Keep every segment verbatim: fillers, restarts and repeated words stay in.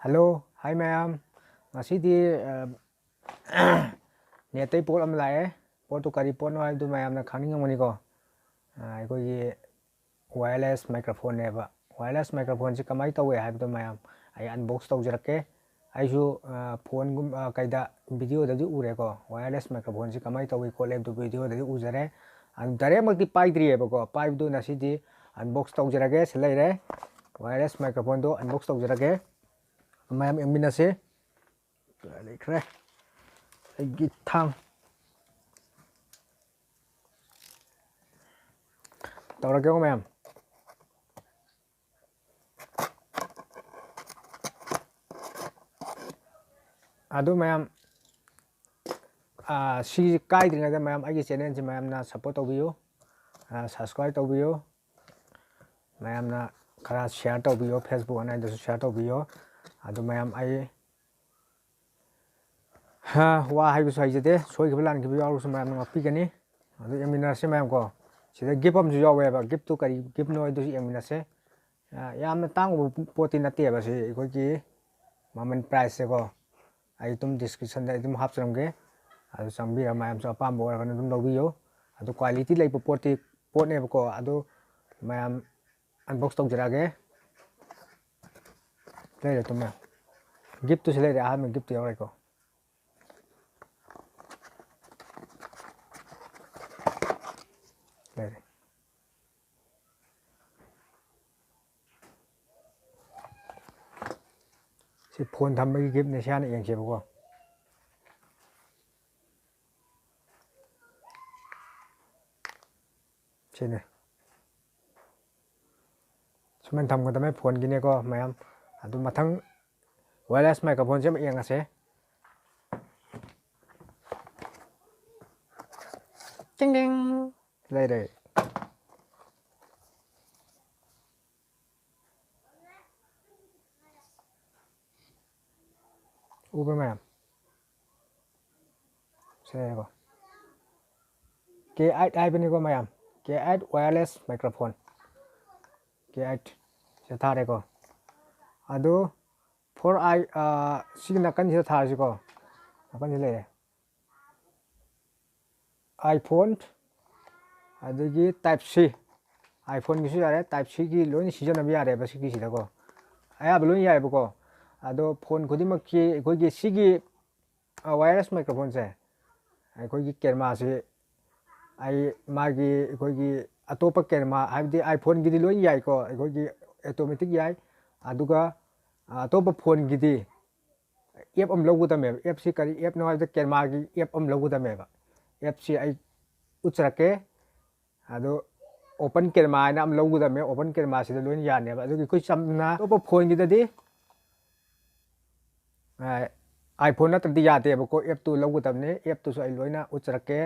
Hello, hi ꯃꯌꯥꯝ꯫ ꯉꯁꯤꯗꯤ, ꯑ, net ꯇꯩ ꯄꯣꯠ ꯑꯃ ꯂꯥꯛꯑꯦ꯫ ꯄꯣꯠꯇꯨ ꯀꯔꯤ ꯄꯣꯠꯅꯣ ꯍꯥꯏꯕꯗꯨ ꯃꯌꯥꯝꯅ ꯈꯪꯅꯤꯡꯉꯝꯒꯅꯤꯀꯣ꯫ ꯑ, ꯑꯩꯈꯣꯏꯒꯤ wireless microphone ꯅꯦꯕ꯫ Wireless microphone ꯁꯤ ꯀꯃꯥꯏꯅ ꯇꯧꯋꯦ ꯍꯥꯏꯕꯗꯣ ꯃꯌꯥꯝ ꯑꯩ unbox ꯇꯧꯖꯔꯛꯀꯦ꯫ ꯑꯩꯁꯨ, ꯑ, phone ꯒꯨꯝ-, ꯑ, ꯀꯩꯗ video ꯗꯗꯤ ꯎꯔꯦꯀꯣ, wireless microphone ꯁꯤ ꯀꯃꯥꯏꯅ ꯇꯧꯏ ꯈꯣꯠꯂꯦ ꯍꯥꯏꯕꯗꯨ video ꯗꯗꯤ ꯎꯖꯔꯦ꯫ ꯑꯗꯨ direct ꯃꯛꯇꯤ ꯄꯥꯏꯗ꯭ꯔꯤꯑꯕꯀꯣ, ꯄꯥꯏꯕꯗꯨ ꯉꯁꯤꯗꯤ unbox ꯇꯧꯖꯔꯒꯦ꯫ ꯁꯤ ꯂꯩꯔꯦ, wireless microphone ꯗꯣ unbox ꯇꯧꯖꯔꯒꯦ꯫ ꯃꯌꯥꯝ ꯌꯦꯡꯃꯤꯟꯅꯁꯦ꯫ ꯂꯩꯈ꯭ꯔꯦ ꯑꯩꯒꯤ ꯊꯥꯡ꯫ ꯇꯧꯔꯒꯦꯀꯣ ꯃꯌꯥꯝ꯫ ꯑꯗꯨ ꯃꯌꯥꯝ, ꯑꯥ, ꯁꯤ ꯀꯥꯏꯗ꯭ꯔꯤꯉꯩꯗ ꯃꯌꯥꯝ ꯑꯩꯒꯤ channel ꯁꯤ ꯃꯌꯥꯝꯅ support ꯇꯧꯕꯤꯌꯨ, ꯑꯥ, subscribe ꯇꯧꯕꯤꯌꯨ꯫ ꯃꯌꯥꯝꯅ ꯈꯔ share ꯇꯧꯕꯤꯌꯣ, Facebook ꯑꯅꯥꯏꯗꯁꯨ share ꯇꯧꯕꯤꯌꯣ꯫ ꯑꯗꯨ ꯃꯌꯥꯝ ꯑꯩ, ꯍꯥ, ꯋꯥ ꯍꯥꯏꯕꯁꯨ ꯍꯩꯖꯗꯦ, ꯁꯣꯏꯈꯤꯕ ꯂꯥꯟꯈꯤꯕ ꯌꯥꯎꯔꯁꯨ ꯃꯌꯥꯝꯅ ꯉꯥꯛꯄꯤꯒꯅꯤ꯫ ꯑꯗꯨ ꯌꯦꯡꯃꯤꯟꯅꯔꯁꯤ ꯃꯌꯥꯝ ꯀꯣ꯫ ꯁꯤꯗ gift ꯑꯃꯁꯨ ꯌꯥꯎꯋꯦꯕ, gift ꯇꯨ ꯀꯔꯤ gift ꯅꯣ ꯍꯥꯏꯗꯨꯁꯨ ꯌꯦꯡꯃꯤꯟꯅꯁꯦ꯫ ꯑ, ꯌꯥꯝꯅ ꯇꯥꯡꯕ ꯄꯣꯠꯇꯤ ꯅꯠꯇꯦꯕ ꯁꯤ, ꯑꯩꯈꯣꯏꯒꯤ ꯃꯃꯜ price ꯁꯦꯀꯣ꯫ ꯑꯩ ꯑꯗꯨꯝ description ꯗ ꯑꯗꯨꯝ ꯍꯥꯞꯆꯔꯝꯒꯦ, ꯑꯗꯨ ꯆꯪꯕꯤꯔꯒ ꯃꯌꯥꯝꯁꯨ ꯑꯄꯥꯝꯕ ꯑꯣꯏꯔꯒꯅ ꯑꯗꯨꯝ ꯂꯧꯕꯤꯌꯨ꯫ ꯑꯗꯨ quality ꯂꯩꯕ ꯄꯣꯠꯇꯤ, ꯄꯣꯠꯅꯦꯕꯀꯣ, ꯑꯗꯨ ꯃꯌꯥꯝ unbox ꯇꯧꯖꯔꯛꯑꯒꯦ꯫ ꯂꯩꯔꯦ ꯇꯨꯝꯃꯦ꯫ Gift ꯇꯨꯁꯨ ꯂꯩꯔꯦ, ꯑꯍꯥꯟꯕ gift ꯇꯨ ꯌꯥꯎꯔꯦꯀꯣ꯫ ꯂꯩꯔꯦ꯫ ꯁꯤ phone ꯊꯝꯕꯒꯤ gift ꯅꯦ, ꯁꯤ ꯍꯥꯟꯅ ꯌꯦꯡꯁꯦꯕꯀꯣ꯫ ꯁꯤꯅꯦ꯫ ꯁꯨꯃꯥꯏꯅ ꯊꯝꯒꯗꯕꯅꯦ phone ꯒꯤꯅꯦꯀꯣ ꯃꯌꯥꯝ꯫ ꯑꯗꯨ ꯃꯊꯪ wireless microphone ꯁꯦ ꯑꯃ ꯌꯦꯡꯉꯁꯦ꯫ ꯇꯤꯡ ꯇꯤꯡ꯫ ꯂꯩꯔꯦ꯫ ꯎꯕ꯭ꯔꯥ ꯃꯌꯥꯝ? ꯁꯤꯗꯀꯣ꯫ K eight ꯍꯥꯏꯕꯅꯤꯀꯣ ꯃꯌꯥꯝ꯫ K eight wireless microphone꯫ K eight ꯁꯤꯗ ꯊꯥꯔꯦꯀꯣ꯫ ꯑꯗꯨ ꯐꯣꯔ ꯑꯥꯏ, ꯁꯤꯒꯤ ꯅꯥꯀꯟꯁꯤꯗ ꯊꯥꯔꯁꯤꯀꯣ꯫ ꯅꯥꯀꯟꯁꯤꯗ ꯂꯩꯔꯦ꯫ iPhone, ꯑꯗꯒꯤ Type C, iPhone-ꯒꯤꯁꯨ ꯌꯥꯔꯦ, Type C-ꯒꯤ ꯂꯣꯏꯅ ꯁꯤꯖꯤꯟꯅꯕ ꯌꯥꯔꯦꯕ ꯁꯤꯒꯤꯁꯤꯗꯀꯣ꯫ ꯑꯌꯥꯕ ꯂꯣꯏꯅ ꯌꯥꯏꯕꯀꯣ꯫ ꯑꯗꯣ phone ꯈꯨꯗꯤꯡꯃꯛꯀꯤ ꯑꯩꯈꯣꯏꯒꯤ ꯁꯤꯒꯤ wireless microphone-ꯁꯦ ꯑꯩꯈꯣꯏꯒꯤ camera-ꯁꯤ ꯑꯩ ꯃꯥꯒꯤ ꯑꯩꯈꯣꯏꯒꯤ ꯑꯇꯣꯞꯄ camera, ꯍꯥꯏꯕꯗꯤ iPhone-ꯒꯤꯗꯤ ꯂꯣꯏ ꯌꯥꯏꯀꯣ, ꯑꯩꯈꯣꯏꯒꯤ automatic ꯌꯥꯏ꯫ ꯑꯗꯨꯒ ꯑꯇꯣꯞꯄ phone-ꯒꯤꯗꯤ app ꯑꯃ ꯂꯧꯒꯗꯕꯅꯦꯕ꯫ App-ꯁꯤ ꯀꯔꯤ app-ꯅꯣ ꯍꯥꯏꯕꯗ camera-ꯒꯤ app ꯑꯃ ꯂꯧꯒꯗꯕꯅꯦꯕ꯫ App-ꯁꯤ ꯑꯩ ꯎꯠꯆꯔꯛꯀꯦ꯫ ꯑꯗꯣ open camera ꯍꯥꯏꯅ ꯑꯃ ꯂꯧꯒꯗꯕꯅꯦ꯫ Open camera-ꯁꯤꯗ ꯂꯣꯏꯅ ꯌꯥꯅꯦꯕ꯫ ꯑꯗꯨꯒꯤ ꯑꯩꯈꯣꯏ ꯆꯝꯅ ꯑꯇꯣꯞꯄ phone-ꯒꯤꯗꯗꯤ ꯑ, iPhone ꯅꯠꯇ꯭ꯔꯗꯤ ꯌꯥꯗꯦꯕꯀꯣ꯫ App-ꯇꯨ ꯂꯧꯒꯗꯕꯅꯦ꯫ App-ꯇꯨꯁꯨ ꯑꯩ ꯂꯣꯏꯅ ꯎꯠꯆꯔꯛꯀꯦ꯫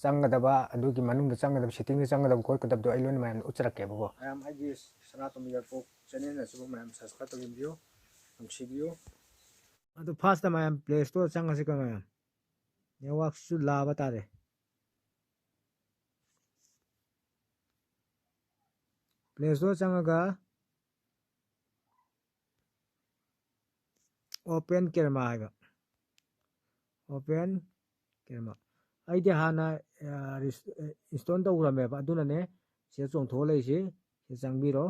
ꯆꯪꯒꯗꯕ, ꯑꯗꯨꯒꯤ ꯃꯅꯨꯡꯗ ꯆꯪꯒꯗꯕ, setting-ꯗ ꯆꯪꯒꯗꯕ ꯈꯣꯠꯀꯗꯕꯗꯣ ꯑꯩ ꯂꯣꯏꯅ ꯃꯌꯥꯝꯗ ꯎꯠꯆꯔꯛꯀꯦꯕꯀꯣ꯫ ꯃꯌꯥꯝ ꯑꯩꯒꯤ ꯁꯅꯥꯇꯣꯝꯕꯤ ꯌꯥꯏꯔꯤꯄꯣꯛ channel-ꯅꯁꯨ ꯃꯌꯥꯝ subscribe ꯇꯧꯕꯤꯌꯨ, ꯅꯨꯡꯁꯤꯕꯤꯌꯨ꯫ ꯑꯗꯨ first-ꯇ ꯃꯌꯥꯝ Play Store ꯆꯪꯉꯁꯤꯀꯣ ꯃꯌꯥꯝ꯫ Network-ꯁꯨ ꯂꯥꯕ ꯇꯥꯔꯦ꯫ Play Store ꯆꯪꯉꯒ open camera ꯍꯥꯏꯕ, open camera꯫ ꯑꯩꯗꯤ ꯍꯥꯟꯅ, ꯑ, ꯔꯤꯁ-, ꯑ, install ꯇꯧꯈ꯭ꯔꯃꯦꯕ, ꯑꯗꯨꯅꯅꯦ ꯁꯤꯗ ꯆꯣꯡꯊꯣꯛꯑ ꯂꯩꯔꯤꯁꯤ꯫ ꯁꯤꯗ ꯆꯪꯕꯤꯔꯣ,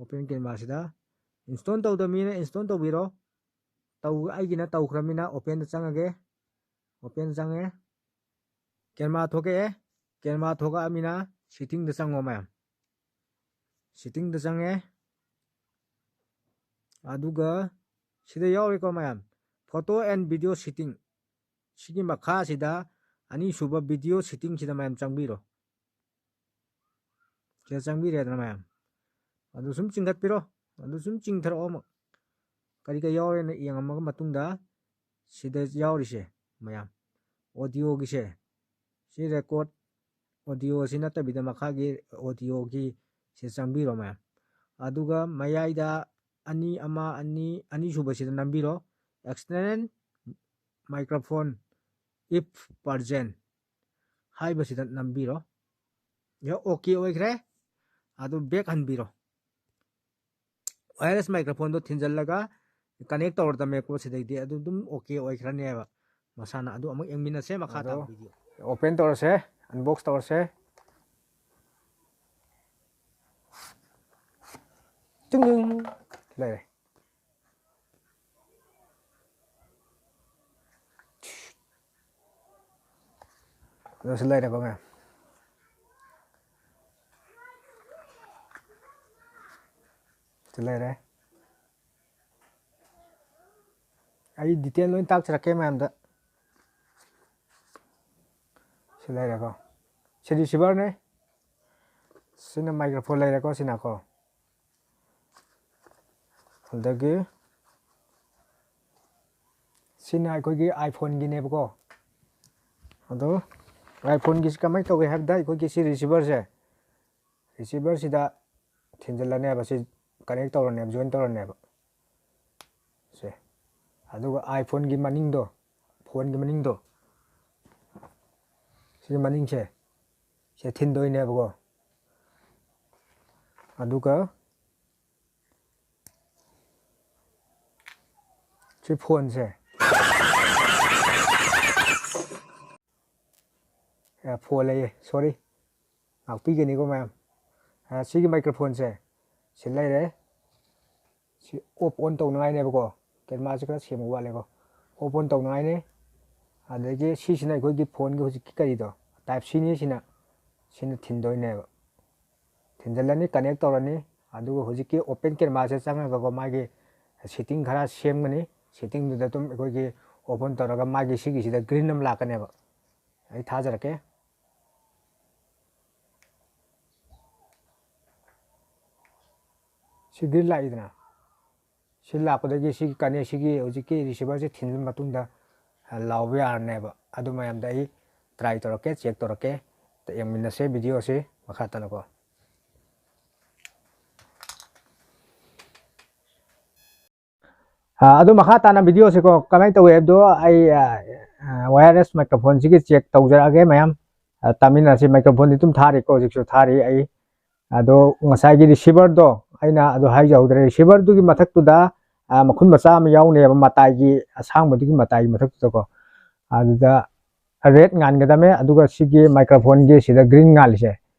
open camera-ꯁꯤꯗ꯫ Install ꯇꯧꯗꯕ ꯃꯤꯅ install ꯇꯧꯕꯤꯔꯣ꯫ ꯇꯧ-, ꯑꯩꯒꯤꯅ ꯇꯧꯈ꯭ꯔꯃꯤꯅ open-ꯗ ꯆꯪꯉꯒꯦ꯫ Open ꯆꯪꯉꯦ꯫ Camera ꯊꯣꯛꯂꯛꯑꯦ꯫ Camera ꯊꯣꯛꯂꯛꯑꯃꯤꯅ setting-ꯗ ꯆꯪꯉꯣ ꯃꯌꯥꯝ꯫ Setting-ꯗ ꯆꯪꯉꯦ꯫ ꯑꯗꯨꯒ ꯁꯤꯗ ꯌꯥꯎꯔꯤꯀꯣ ꯃꯌꯥꯝ, photo and video setting꯫ ꯁꯤꯒꯤ ꯃꯈꯥꯁꯤꯗ ꯑꯅꯤꯁꯨꯕ video setting-ꯁꯤꯗ ꯃꯌꯥꯝ ꯆꯪꯕꯤꯔꯣ꯫ ꯁꯤꯗ ꯆꯪꯕꯤꯔꯦꯗꯅ ꯃꯌꯥꯝ꯫ ꯑꯗꯨ ꯁꯨꯝ ꯆꯤꯡꯈꯠꯄꯤꯔꯣ꯫ ꯑꯗꯨ ꯁꯨꯝ ꯆꯤꯡꯊꯔꯛꯑꯣ ꯑꯃꯨꯛ꯫ ꯀꯔꯤ ꯀꯔꯤ ꯌꯥꯎꯔꯦꯅ ꯌꯦꯡꯉꯝꯃꯒ ꯃꯇꯨꯡꯗ ꯁꯤꯗ ꯌꯥꯎꯔꯤꯁꯦ ꯃꯌꯥꯝ, audio-ꯒꯤꯁꯦ, ꯁꯤ record audio-ꯁꯤ ꯅꯠꯇꯕꯤꯗ ꯃꯈꯥꯒꯤ audio-ꯒꯤ ꯁꯤ ꯆꯪꯕꯤꯔꯣ ꯃꯌꯥꯝ꯫ ꯑꯗꯨꯒ ꯃꯌꯥꯏꯗ ꯑꯅꯤ, ꯑꯃ, ꯑꯅꯤ, ꯑꯅꯤꯁꯨꯕꯁꯤꯗ ꯅꯝꯕꯤꯔꯣ, external microphone if present ꯍꯥꯏꯕꯁꯤꯗ ꯅꯝꯕꯤꯔꯣ꯫ ꯌꯥ, OK ꯑꯣꯏꯈ꯭ꯔꯦ꯫ ꯑꯗꯨ back ꯍꯟꯕꯤꯔꯣ꯫ Wireless microphone-ꯗꯣ ꯊꯤꯟꯖꯜꯂꯒ ꯀꯅꯦꯛ ꯇꯧꯔꯗꯝꯃꯦꯀꯣ꯫ ꯁꯤꯗꯩꯗꯤ ꯑꯗꯨ ꯑꯗꯨꯝ ꯑꯣꯀꯦ ꯑꯣꯏꯈ꯭ꯔꯅꯦꯕ ꯃꯁꯥꯅ꯫ ꯑꯗꯨ ꯑꯃꯨꯛ ꯌꯦꯡꯃꯤꯟꯅꯁꯦ ꯃꯈꯥ ꯑꯗꯣ ꯇꯥꯕ ꯚꯤꯗꯤꯑꯣ꯫ ꯑꯣꯄꯦꯟ ꯇꯧꯔꯁꯦ, ꯑꯟꯕꯣꯛꯁ ꯇꯧꯔꯁꯦ꯫ ꯇꯤꯡ ꯇꯤꯡ ꯂꯩꯔꯦ꯫ ꯑꯗꯨꯁꯨ ꯂꯩꯔꯦꯀꯣ ꯃꯌꯥꯝ꯫ ꯁꯤ ꯂꯩꯔꯦ꯫ ꯑꯩ ꯗꯤꯇꯦꯜ ꯂꯣꯏ ꯇꯥꯛꯆꯔꯛꯀꯦ ꯃꯌꯥꯝꯗ꯫ ꯁꯤ ꯂꯩꯔꯦꯀꯣ꯫ ꯁꯤ ꯔꯤꯁꯤꯚꯔꯅꯦ꯫ ꯁꯤꯅ ꯃꯥꯏꯀ꯭ꯔꯣꯐꯣꯟ ꯂꯩꯔꯦꯀꯣ, ꯁꯤꯅꯀꯣ꯫ ꯑꯗꯒꯤ ꯁꯤꯅ ꯑꯩꯈꯣꯏꯒꯤ iPhone-ꯒꯤꯅꯦꯕꯀꯣ꯫ ꯑꯗꯣ iPhone-ꯒꯤꯁꯤ ꯀꯃꯥꯏꯅ ꯇꯧꯒꯦ ꯍꯥꯏꯕꯗ, ꯑꯩꯈꯣꯏꯒꯤ ꯁꯤ ꯔꯤꯁꯤꯚꯔꯁꯦ, ꯔꯤꯁꯤꯚꯔꯁꯤꯗ ꯊꯤꯟꯖꯤꯜꯂꯅꯦꯕ, ꯁꯤ ꯀꯅꯦꯛ ꯇꯧꯔꯅꯦꯕ, ꯖꯣꯏꯟ ꯇꯧꯔꯅꯦꯕ꯫ ꯁꯦ꯫ ꯑꯗꯨꯒ iPhone-ꯒꯤ ꯃꯅꯤꯡꯗꯣ, ꯐꯣꯟꯒꯤ ꯃꯅꯤꯡꯗꯣ, ꯁꯤꯒꯤ ꯃꯅꯤꯡꯁꯦ, ꯁꯦ ꯊꯤꯟꯗꯣꯏꯅꯦꯕꯀꯣ꯫ ꯑꯗꯨꯒ ꯁꯤ ꯐꯣꯟꯁꯦ, ꯑꯦ, ꯐꯣꯟ ꯂꯩꯌꯦ, ꯁꯣꯔꯤ, ꯉꯥꯛꯄꯤꯒꯅꯤꯀꯣ ꯃꯌꯥꯝ꯫ ꯑ, ꯁꯤꯒꯤ ꯃꯥꯏꯀ꯭ꯔꯣꯐꯣꯟꯁꯦ ꯁꯤ ꯂꯩꯔꯦ꯫ ꯁꯤ ꯑꯣꯐ ꯑꯣꯟ ꯇꯧꯅꯉꯥꯏꯅꯦꯕꯀꯣ꯫ ꯀꯦꯃꯦꯔꯥꯁꯦ ꯈꯔ ꯁꯦꯝꯕ ꯋꯥꯠꯂꯦꯀꯣ꯫ Off on ꯇꯧꯅꯉꯥꯏꯅꯦ꯫ ꯑꯗꯒꯤ ꯁꯤꯁꯤꯅ ꯑꯩꯈꯣꯏꯒꯤ ꯐꯣꯟꯒꯤ ꯍꯧꯖꯤꯛꯀꯤ ꯀꯔꯤꯗꯣ, Type C-ꯅꯤ ꯁꯤꯅ, ꯁꯤꯅ ꯊꯤꯟꯗꯣꯏꯅꯦꯕ꯫ ꯊꯤꯟꯖꯤꯜꯂꯅꯤ, ꯀꯅꯦꯛ ꯇꯧꯔꯅꯤ꯫ ꯑꯗꯨꯒ ꯍꯧꯖꯤꯛꯀꯤ ꯑꯣꯄꯦꯟ ꯀꯦꯃꯦꯔꯥꯁꯦ ꯆꯪꯉꯒꯀꯣ, ꯃꯥꯒꯤ ꯁꯦꯠꯇꯤꯡ ꯈꯔ ꯁꯦꯝꯒꯅꯤ꯫ ꯁꯦꯠꯇꯤꯡꯗꯨꯗ ꯑꯗꯨꯝ ꯑꯩꯈꯣꯏꯒꯤ ꯑꯣꯐ ꯑꯣꯟ ꯇꯧꯔꯒ ꯃꯥꯒꯤ ꯁꯤꯒꯤꯁꯤꯗ ꯒ꯭ꯔꯤꯟ ꯑꯃ ꯂꯥꯛꯀꯅꯦꯕ꯫ ꯑꯩ ꯊꯥꯖꯔꯛꯀꯦ꯫ ꯁꯤ ꯒ꯭ꯔꯤꯟ ꯂꯥꯛꯏꯗꯅ, ꯁꯤ ꯂꯥꯛꯄꯗꯒꯤ ꯁꯤꯒꯤ ꯀꯅꯦꯛ, ꯁꯤꯒꯤ ꯍꯧꯖꯤꯛꯀꯤ ꯔꯤꯁꯤꯚꯔꯁꯦ ꯊꯤꯟꯕ ꯃꯇꯨꯡꯗ, ꯑ, ꯂꯥꯎꯕ ꯌꯥꯔꯅꯦꯕ꯫ ꯑꯗꯨ ꯃꯌꯥꯝꯗ ꯑꯩ ꯇ꯭ꯔꯥꯏ ꯇꯧꯔꯛꯀꯦ, ꯆꯦꯛ ꯇꯧꯔꯛꯀꯦ꯫ ꯌꯦꯡꯃꯤꯟꯅꯁꯦ ꯚꯤꯗꯤꯑꯣꯁꯤ ꯃꯈꯥ ꯇꯥꯅꯀꯣ꯫ ꯑ, ꯑꯗꯨ ꯃꯈꯥ ꯇꯥꯅ ꯚꯤꯗꯤꯑꯣꯁꯤꯀꯣ ꯀꯃꯥꯏꯅ ꯇꯧꯋꯦ ꯍꯥꯏꯕꯗꯣ ꯑꯩ, ꯑ, ꯑ, ꯋꯥꯌꯔꯂꯦꯁ ꯃꯥꯏꯀ꯭ꯔꯣꯐꯣꯟꯁꯤꯒꯤ ꯆꯦꯛ ꯇꯧꯖꯔꯛꯑꯒꯦ ꯃꯌꯥꯝ꯫ ꯑ, ꯇꯥꯃꯤꯟꯅꯔꯁꯤ꯫ ꯃꯥꯏꯀ꯭ꯔꯣꯐꯣꯟꯗꯤ ꯑꯗꯨꯝ ꯊꯥꯔꯤꯀꯣ, ꯍꯧꯖꯤꯛꯁꯨ ꯊꯥꯔꯤ꯫ ꯑꯩ ꯑꯗꯣ ꯉꯁꯥꯏꯒꯤ ꯔꯤꯁꯤꯚꯔꯗꯣ ꯑꯩꯅ ꯑꯗꯨ ꯍꯥꯏꯖꯍꯧꯗ꯭ꯔꯦ꯫ ꯔꯤꯁꯤꯚꯔꯗꯨꯒꯤ ꯃꯊꯛꯇꯨꯗ, ꯃꯈꯨꯟ ꯃꯆꯥ ꯑꯃ ꯌꯥꯎꯅꯦꯕ, ꯃꯇꯥꯏꯒꯤ ꯑꯁꯥꯡꯕꯗꯨꯒꯤ ꯃꯇꯥꯏꯒꯤ ꯃꯊꯛꯇꯨꯗꯀꯣ꯫ ꯑꯗꯨꯗ ꯔꯦꯗ ꯉꯥꯟꯒꯗꯕꯅꯦ, ꯑꯗꯨꯒ ꯁꯤꯒꯤ ꯃꯥꯏꯀ꯭ꯔꯣꯐꯣꯟꯒꯤ ꯁꯤꯗ ꯒ꯭ꯔꯤꯟ ꯉꯥꯜꯂꯤꯁꯦ,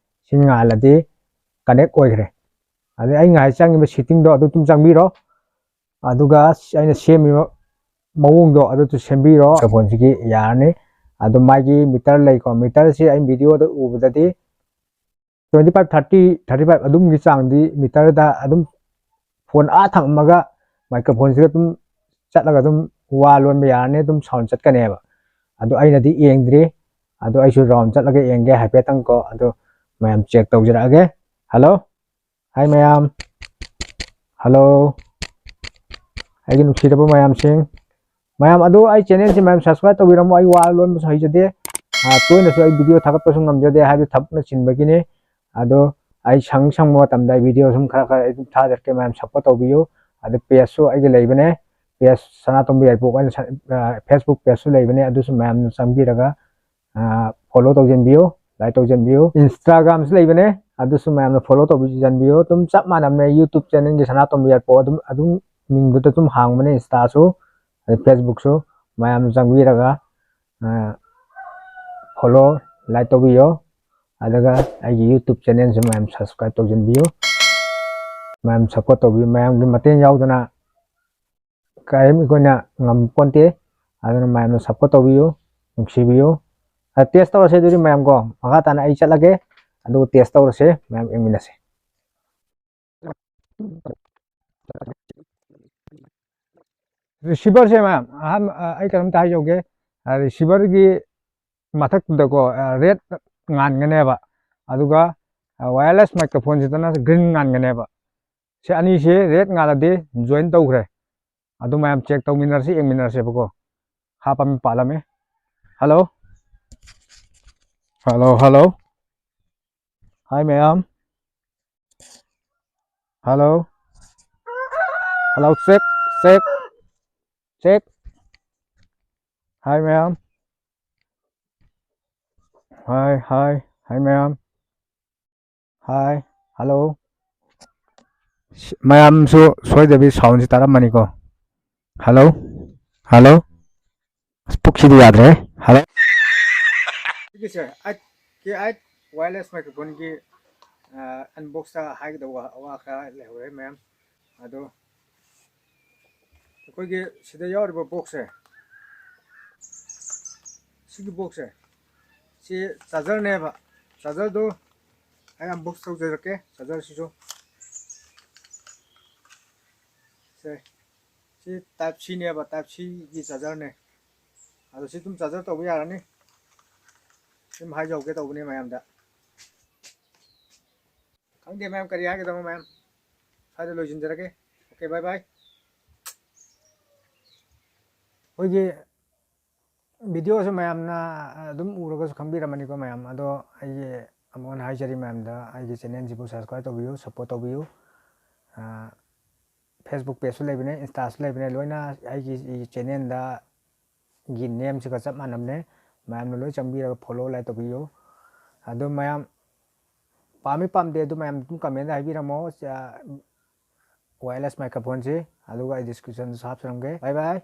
ꯁꯤ ꯉꯥꯜꯂꯗꯤ ꯀꯅꯦꯛ ꯑꯣꯏꯈ꯭ꯔꯦ꯫ ꯑꯗꯩ ꯑꯩ ꯉꯁꯥꯏ ꯆꯪꯉꯤꯕ ꯁꯤꯠꯇꯤꯡꯗꯣ ꯑꯗꯨ ꯑꯗꯨꯝ ꯆꯪꯕꯤꯔꯣ, ꯑꯗꯨꯒ ꯑꯩꯅ ꯁꯦꯝꯃꯤꯕ ꯃꯑꯣꯡꯗꯣ ꯑꯗꯨꯁꯨ ꯁꯦꯝꯕꯤꯔꯣ꯫ ꯃꯥꯏꯀ꯭ꯔꯣꯐꯣꯟꯁꯤꯒꯤ ꯌꯥꯔꯅꯤ꯫ ꯑꯗꯣ ꯃꯥꯒꯤ ꯃꯤꯇꯔ ꯂꯩꯀꯣ, ꯃꯤꯇꯔꯁꯤ ꯑꯩ ꯚꯤꯗꯤꯑꯣꯗ ꯎꯕꯗꯗꯤ twenty five, thirty, thirty five ꯑꯗꯨꯝꯒꯤ ꯆꯥꯡꯗꯤ ꯃꯤꯇꯔꯗ ꯑꯗꯨꯝ ꯐꯣꯟ ꯑꯥ ꯊꯝꯃꯒ ꯃꯥꯏꯀ꯭ꯔꯣꯐꯣꯟꯁꯤꯒ ꯑꯗꯨꯝ ꯆꯠꯂꯒ ꯑꯗꯨꯝ ꯋꯥ ꯂꯣꯟꯕ ꯌꯥꯔꯅꯤ, ꯑꯗꯨꯝ ꯁꯥꯎꯟ ꯆꯠꯀꯅꯦꯕ꯫ ꯑꯗꯣ ꯑꯩꯅꯗꯤ ꯌꯦꯡꯗ꯭ꯔꯤ, ꯑꯗꯣ ꯑꯩꯁꯨ ꯔꯥꯎꯟ ꯆꯠꯂꯒ ꯌꯦꯡꯒꯦ ꯍꯥꯏꯐꯦꯠꯇꯪꯀꯣ꯫ ꯑꯗꯣ ꯃꯌꯥꯝ ꯆꯦꯛ ꯇꯧꯖꯔꯛꯑꯒꯦ꯫ ꯍꯜꯂꯣ, ꯍꯥꯏ ꯃꯌꯥꯝ, ꯍꯜꯂꯣ, ꯑꯩꯒꯤ ꯅꯨꯡꯁꯤꯔꯕ ꯃꯌꯥꯝꯁꯤꯡ꯫ ꯃꯌꯥꯝ ꯑꯗꯨ ꯑꯩ ꯆꯦꯅꯦꯜꯁꯤ ꯃꯌꯥꯝ ꯁꯕꯁꯀ꯭ꯔꯥꯏꯕ ꯇꯧꯕꯤꯔꯝꯃꯣ꯫ ꯑꯩ ꯋꯥ ꯂꯣꯟꯕꯁꯨ ꯍꯩꯖꯗꯦ, ꯑ, ꯇꯣꯏꯅꯁꯨ ꯑꯩ ꯚꯤꯗꯤꯑꯣ ꯊꯥꯒꯠꯄꯁꯨ ꯉꯝꯖꯗꯦ, ꯍꯥꯏꯕꯗꯤ ꯊꯕꯛꯅ ꯆꯤꯟꯕꯒꯤꯅꯤ꯫ ꯑꯗꯣ ꯑꯩ ꯁꯪ ꯁꯪꯕ ꯃꯇꯝꯗ ꯑꯩ ꯚꯤꯗꯤꯑꯣ ꯁꯨꯝ ꯈꯔ ꯈꯔ ꯑꯩ ꯑꯗꯨꯝ ꯊꯥꯖꯔꯛꯀꯦ, ꯃꯌꯥꯝ ꯁꯞꯄꯣꯔꯠ ꯇꯧꯕꯤꯌꯨ꯫ ꯑꯗꯨ ꯄꯦꯖꯁꯨ ꯑꯩꯒꯤ ꯂꯩꯕꯅꯦ, ꯄꯦꯖ ꯁꯅꯥꯇꯣꯝꯕ ꯌꯥꯏꯔꯤꯄꯣꯛ ꯍꯥꯏꯅ ꯁ-, ꯑ, ꯐꯦꯁꯕꯨꯛ ꯄꯦꯖꯁꯨ ꯂꯩꯕꯅꯦ, ꯑꯗꯨꯁꯨ ꯃꯌꯥꯝꯅ ꯆꯪꯕꯤꯔꯒ, ꯑ, ꯐꯣꯂꯣ ꯇꯧꯁꯤꯟꯕꯤꯌꯨ, ꯂꯥꯏꯛ ꯇꯧꯁꯤꯟꯕꯤꯌꯨ꯫ ꯏꯟꯁꯇꯥꯒ꯭ꯔꯥꯝꯁꯨ ꯂꯩꯕꯅꯦ, ꯑꯗꯨꯁꯨ ꯃꯌꯥꯝꯅ ꯐꯣꯂꯣ ꯇꯧꯕꯤꯁꯤꯟꯕꯤꯌꯨ꯫ ꯑꯗꯨꯝ ꯆꯞ ꯃꯥꯟꯅꯕꯅꯦ, ꯌꯨꯇ꯭ꯌꯨꯕ ꯆꯦꯅꯦꯜꯒꯤ ꯁꯅꯥꯇꯣꯝꯕ ꯌꯥꯏꯔꯤꯄꯣꯛ ꯑꯗꯨꯝ, ꯑꯗꯨꯝ ꯃꯤꯡꯗꯨꯗ ꯑꯗꯨꯝ ꯍꯥꯡꯕꯅꯦ, ꯏꯟꯁꯇꯥꯁꯨ ꯑꯗꯩ ꯐꯦꯁꯕꯨꯛꯁꯨ꯫ ꯃꯌꯥꯝ ꯆꯪꯕꯤꯔꯒ, ꯑ, ꯐꯣꯂꯣ, ꯂꯥꯏꯛ ꯇꯧꯕꯤꯌꯣ꯫ ꯑꯗꯨꯒ ꯑꯩꯒꯤ ꯌꯨꯇ꯭ꯌꯨꯕ ꯆꯦꯅꯦꯜꯁꯨ ꯃꯌꯥꯝ ꯁꯕꯁꯀ꯭ꯔꯥꯏꯕ ꯇꯧꯁꯤꯟꯕꯤꯌꯨ꯫ ꯃꯌꯥꯝ ꯁꯞꯄꯣꯔꯠ ꯇꯧꯕꯤꯌꯨ꯫ ꯃꯌꯥꯝꯒꯤ ꯃꯇꯦꯡ ꯌꯥꯎꯗꯅ ꯀꯔꯤꯝ ꯑꯩꯈꯣꯏꯅ ꯉꯝꯄꯣꯟꯇꯦ꯫ ꯑꯗꯨꯅ ꯃꯌꯥꯝꯅ ꯁꯞꯄꯣꯔꯠ ꯇꯧꯕꯤꯌꯨ, ꯅꯨꯡꯁꯤꯕꯤꯌꯨ꯫ ꯑ, ꯇꯦꯁ ꯇꯧꯔꯁꯦ ꯑꯗꯨꯗꯤ ꯃꯌꯥꯝ ꯀꯣ꯫ ꯃꯈꯥ ꯇꯥꯅ ꯑꯩ ꯆꯠꯂꯒꯦ, ꯑꯗꯨꯒ ꯇꯦꯁ ꯇꯧꯔꯁꯦ, ꯃꯌꯥꯝ ꯌꯦꯡꯃꯤꯟꯅꯁꯦ꯫ ꯔꯤꯁꯤꯚꯔꯁꯦ ꯃꯌꯥꯝ, ꯑꯍꯥꯟꯕ, ꯑ, ꯑꯩ ꯀꯩꯅꯣꯝꯇ ꯍꯥꯏꯖꯍꯧꯒꯦ꯫ ꯑ, ꯔꯤꯁꯤꯚꯔꯒꯤ ꯃꯊꯛꯇꯨꯗꯀꯣ, ꯑ, ꯔꯦꯗ ꯉꯥꯟꯒꯅꯦꯕ, ꯑꯗꯨꯒ, ꯑ, ꯋꯥꯌꯔꯂꯦꯁ ꯃꯥꯏꯀ꯭ꯔꯣꯐꯣꯟꯁꯤꯗꯅ ꯒ꯭ꯔꯤꯟ ꯉꯥꯟꯒꯅꯦꯕ꯫ ꯁꯤ ꯑꯅꯤꯁꯦ ꯔꯦꯗ ꯉꯥꯜꯂꯗꯤ ꯖꯣꯏꯟ ꯇꯧꯈ꯭ꯔꯦ꯫ ꯑꯗꯨ ꯃꯌꯥꯝ ꯆꯦꯛ ꯇꯧꯃꯤꯟꯅꯔꯁꯤ, ꯌꯦꯡꯃꯤꯟꯅꯔꯁꯦꯕꯀꯣ꯫ ꯍꯥꯞꯄꯝꯃꯤ ꯄꯥꯜꯂꯝꯃꯤ꯫ Hello, hello, hello. ꯍꯥꯏ ꯃꯌꯥꯝ꯫ Hello, hello, check, check, check. Hi ꯃꯌꯥꯝ꯫ ꯍꯥꯏ, ꯍꯥꯏ, ꯍꯥꯏ ꯃꯌꯥꯝ꯫ Hi, hello. ꯃꯌꯥꯝꯁꯨ ꯁꯣꯏꯗꯕꯤ soundꯁꯤ ꯇꯥꯔꯝꯃꯅꯤꯀꯣ꯫ Hello? Hello? ꯑꯁ, ꯄꯨꯛꯁꯤꯗꯤ ꯌꯥꯗ꯭ꯔꯦ꯫ Hello? ꯁꯤꯒꯤꯁꯦ ꯑꯩꯠ ꯀꯦ ꯑꯩꯠ wireless microphoneꯒꯤ ꯑꯟꯕꯣꯛꯁꯇ ꯍꯥꯏꯒꯗꯧꯕ ꯋꯥ ꯈꯔ ꯂꯩꯍꯧꯔꯦ ꯃꯌꯥꯝ꯫ ꯑꯗꯣ ꯑꯩꯈꯣꯏꯒꯤ ꯁꯤꯗ ꯌꯥꯎꯔꯤꯕ ꯕꯣꯛꯁꯁꯦ, ꯁꯤꯒꯤ ꯕꯣꯛꯁꯁꯦ, ꯁꯤ ꯆꯥꯔꯖꯔꯅꯦꯕ꯫ ꯆꯥꯔꯖꯔꯗꯣ ꯑꯩ ꯑꯟꯕꯣꯛꯁ ꯇꯧꯖꯔꯛꯀꯦ꯫ ꯆꯥꯔꯖꯔꯁꯤꯁꯨ ꯁꯦ, ꯁꯤ ꯇꯥꯏꯞ ꯁꯤꯅꯦꯕ, ꯇꯥꯏꯞ ꯁꯤꯒꯤ ꯆꯥꯔꯖꯔꯅꯦ꯫ ꯑꯗꯣ ꯁꯤ ꯑꯗꯨꯝ ꯆꯥꯔꯖꯔ ꯇꯧꯕ ꯌꯥꯔꯅꯤ꯫ ꯁꯨꯝ ꯍꯥꯏꯖꯍꯧꯒꯦ ꯇꯧꯕꯅꯦ ꯃꯌꯥꯝꯗ꯫ ꯈꯪꯗꯦ ꯃꯌꯥꯝ ꯀꯔꯤ ꯍꯥꯏꯒꯗꯕ ꯃꯌꯥꯝ꯫ ꯁ꯭ꯋꯥꯏꯗ ꯂꯣꯏꯁꯤꯟꯖꯔꯒꯦ꯫ Okay, bye bye꯫ ꯑꯩꯈꯣꯏꯒꯤ videoꯁꯨ ꯃꯌꯥꯝꯅ ꯑꯗꯨꯝ ꯎꯔꯒꯁꯨ ꯈꯪꯕꯤꯔꯝꯃꯅꯤꯀꯣ ꯃꯌꯥꯝ꯫ ꯑꯗꯣ ꯑꯩꯒꯤ ꯑꯃꯨꯛ ꯍꯟꯅ ꯍꯥꯏꯖꯔꯤ ꯃꯌꯥꯝꯗ, ꯑꯩꯒꯤ channelꯁꯤꯕꯨ subscribe ꯇꯧꯕꯤꯌꯨ, support ꯇꯧꯕꯤꯌꯨ꯫ Facebook pageꯁꯨ ꯂꯩꯕꯅꯦ, Instaꯁꯨ ꯂꯩꯕꯅꯦ, ꯂꯣꯏꯅ ꯑꯩꯒꯤ channelꯗ ꯒꯤ nameꯁꯤꯒ ꯆꯞ ꯃꯥꯟꯅꯕꯅꯦ꯫ ꯃꯌꯥꯝꯅ ꯂꯣꯏ ꯆꯪꯕꯤꯔꯒ follow, like ꯇꯧꯕꯤꯌꯨ꯫ ꯑꯗꯨ ꯃꯌꯥꯝ ꯄꯥꯝꯃꯤ ꯄꯥꯝꯗꯦ ꯑꯗꯨ ꯃꯌꯥꯝ ꯑꯗꯨꯝ commentꯗ ꯍꯥꯏꯕꯤꯔꯝꯃꯣ꯫ Wireless microphoneꯁꯤ, ꯑꯗꯨꯒ ꯑꯩ descriptionꯗꯁꯨ ꯍꯥꯞꯆꯔꯝꯒꯦ꯫ Bye bye꯫